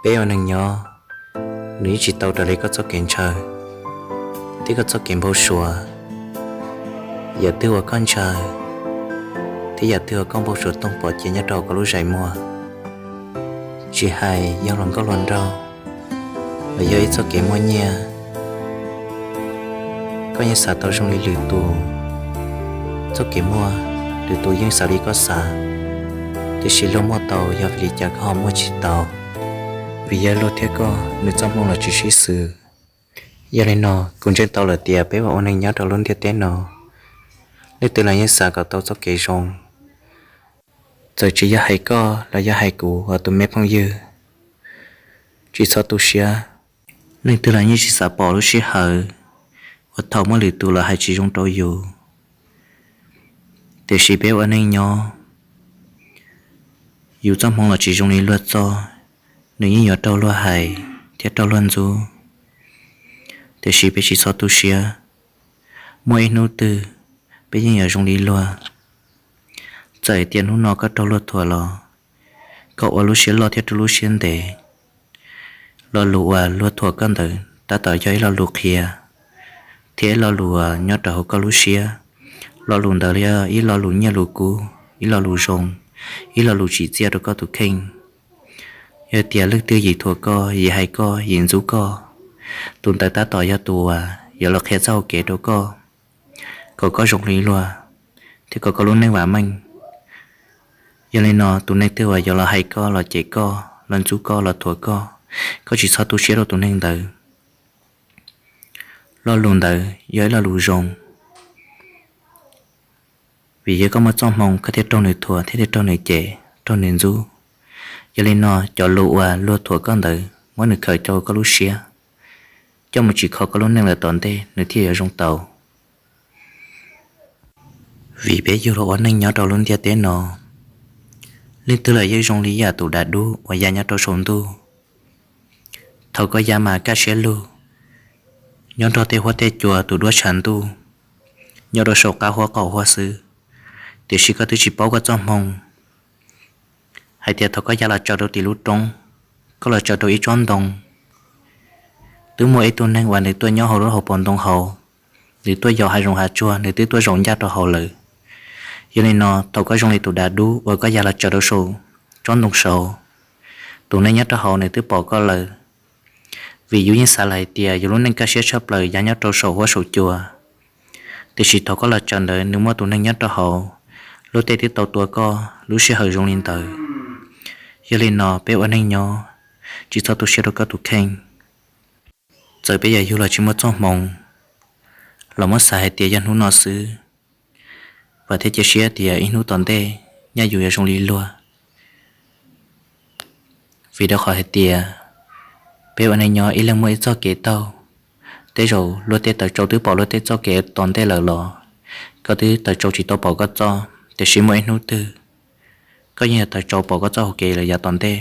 Peb ua neeg nyob, nws yeej tsis tau raws li koj txoj kev ntshaw thiab koj txoj kev npau suav. Yam twg uas koj ntshaw thiab yam twg uas koj npau suav toog pom cia nyob rau koj lub zais muag, tsis hais yog hluas nkauj hluas nraug los yog ib txoj kev muaj nyiaj, koj yeej xav tau zoo li lwm tus txoj kev muaj, lwm tus yeej xav li koj xav, tiam sis luag muaj tau yog vim li cas koj ho muaj tsis tau? Vim yog luag thiab koj nws txoj hmoo los tsis sib xws. Yog li no, kuv ntseeg tau lawm tias peb uas ua neeg nyob rau lub ntiaj teb no, leej twg los yeej xav kom tau txoj kev zoo. Txawm tsis yog hais koj los yog hais kuv uas tus me phooj ywg, tsis txhob tu siab. Leej twg los yeej tsis xav pom lub sij hawm uas thaum muaj lwm tus los hais tsis zoo rau yus. Tiam sis peb ua neej nyob, yus txoj hmoo los tsis zoo li luag txoj, nws yeej yuav raug luag hais thiab raug luag ntxub. Tiam sis peb tsis txhob tu siab, muaj ib hnub twg peb yeej yuav zoo li luag. Txawm tias hnub no koj raug luag thuam los koj ua lub siab loj thiab rau lub siab ntev. Lo lus uas luag thuam koj ntawd tab tom yog ib lo lus qhia thiab ib lo lus uas nyob rau hauv koj lub siab. Lo lus ntawd yog ib lo lus nyiaj lus kub, ib lo lus zoo, ib lo lus tsim txiaj rau koj tus kheej. Yog tias leej twg yim thuam koj, yim hais koj, yim ntxub koj, tus ntawd tab tom yog tus uas yuav los qhia txoj hau kev rau koj, kom koj zoo li luag thiab kom koj lub neej vam meej. Yog li no, tus neeg twg uas yuav los hais koj, los cem koj, los ntxub koj, los thuam koj, koj tsis txhob tu siab rau tus neeg ntawd. Lo lus ntawd yog ib lo lus zoo, vim yog koj muaj txoj hmoo koj thiaj raug nws thuam thiab thiaj raug nws cem, raug nws ntxub. Yog li no, cov lus uas luag thuam koj ntawd muab nws khaws coj koj lub siab, coj mus tsim kho koj lub neej lawm tom ntej nws thiaj yuav zoo tau. Vim peb yug los ua neej nyob rau lub ntiaj teb no, leej twg los yeej zoo li yam tus dav dub uas ya nyob rau saum ntuj. Thaum koj ya mas kaj siab lug, nyob nrog tej huab tej cua tus duab tshav ntuj nyob rau saum qab huab qaum huab xwb, tiam sis koj twb tsis paub koj txoj hmoo hais tias thaum koj ya los tsaws rau tim lub roob, koj los tsaws rau ib tsob ntoo, twb muaj ib tug neeg uas nws tuaj nyob hauv lub hauv paus ntoo hauv, nws tuaj yos hav zoov hav tsuag, nws twb tuaj zaum ncaj rau hauv lawm. Yog li no, thaum koj zoo li tus dav dub uas koj ya los tsaws rau saum tsob ntoo saud, tus neeg nyob rau hauv nws twb pom koj lawm. Vim yus yeej xav lawm hais tias yus lub neej kaj siab tshaj plaws ya nyob rau saum huab saum cua, tiam sis thaum koj los tsaws ntawd nws muaj tus neeg nyob rau hauv, luag tej twb tau tua koj, lub sij hawm zoo li ntawd. Yog li no, peb ua neeg nyob, tsis txhob tu siab rau koj tus kheej. Txawm peb yog yug los tsis muaj txoj hmoo, los muab xav hais tias yog hnub no xwb, vam thiab cia siab tias ib hnub tom ntej nyaj yus yuav zoo li luag. Vim rau qhov hais tias peb ua neej nyob ib leeg muaj ib txoj kev taug. Tej zaum luag tej tawv tsau twb pom luag tej txoj kev tom ntej lawm los koj twb tawv tsau tsis tau pom koj txoj, tiam sis muaj ib hnub twg koj yeej yuav tawv tsau pom koj txoj hauv kev lawm yav tom ntej.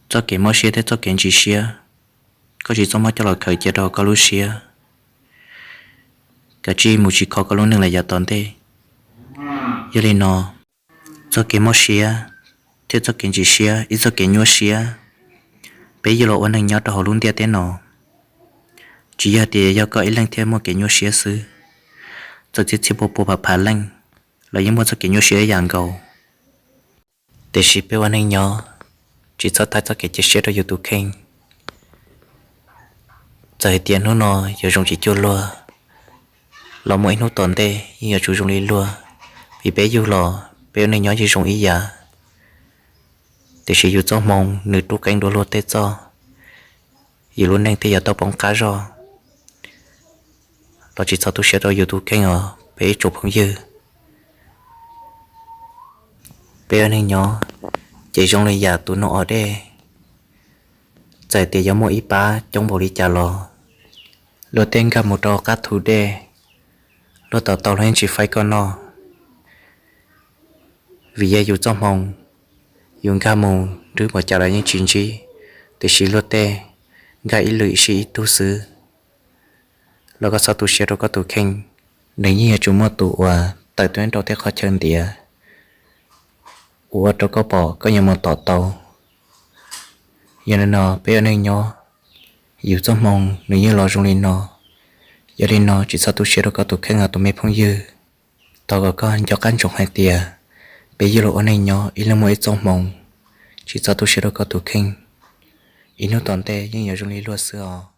Txoj kev mob siab thiab txoj kev ntsis siab, koj tsis txhob muab coj los khaws cia rau koj lub siab, kav tsij mus tsim kho koj lub neej lawm yav tom ntej. Yog li no, txoj kev mob siab thiab txoj kev ntsis siab, ib txoj kev nyuaj siab, peb yug los ua neeg nyob rau hauv lub ntiaj teb no, tsis yog tias yog koj ib leeg thiaj muaj kev nyuaj siab xwb. Txawm txhia txhia pua pua phav phav leej los yeej muaj txoj kev nyuaj siab ib yam nkaus. Tiam sis peb ua neeg nyob, tsis txhob thaij txoj kev cia siab rau yus tus kheej. Txawm hais tias hnub no yuav zoo tsis cuag luag, los muaj ib hnub tom ntej yeej yuav tsum zoo li luag. Vim peb yug los peb ua neej nyob yeej zoo ib yam, tiam sis yus txoj hmoo nws rub qeeb dua luag tej txoj, yus lub neej thiaj yuav tau poob qab zog. Los tsis txhob tu siab rau yus tus kheej os peb ib tsoom phooj ywg. Peb ua neeg nyob ces zoo li yam tus noog os dej. Txawm tias yuav muaj ib pab coob npaum li cas los luag tej nkag mus rau qab thu dej, luag tom tau los yeej tsis faib koj noj. Vim yog yus txoj hmoo, yus nkag mus nrub npaum cas los yeej tsis ntsib, tiam sis luag tej nkag ib lwm sib ib tug xwb. Los koj txhob tu siab rau koj tus kheej, nws yeej yuav tsum muaj tus uas tawm tuaj rau tej qhov chaw ntiav uas ua rau koj pom koj yuav mus tom tau. Yog li no peb ua neej nyob, yus txoj hmoo nws yeej los zoo li no. Yog li no tsis txhob tu siab rau koj tus kheej os tus me phooj ywg. Thov kom koj nco qab ntsoov hais tias peb yug los ua neej nyob ib leeg muaj ib txoj hmoo, tsis txhob tu siab rau koj tus kheej. Ib hnub tom ntej yeej yuav zoo li luag xwb os.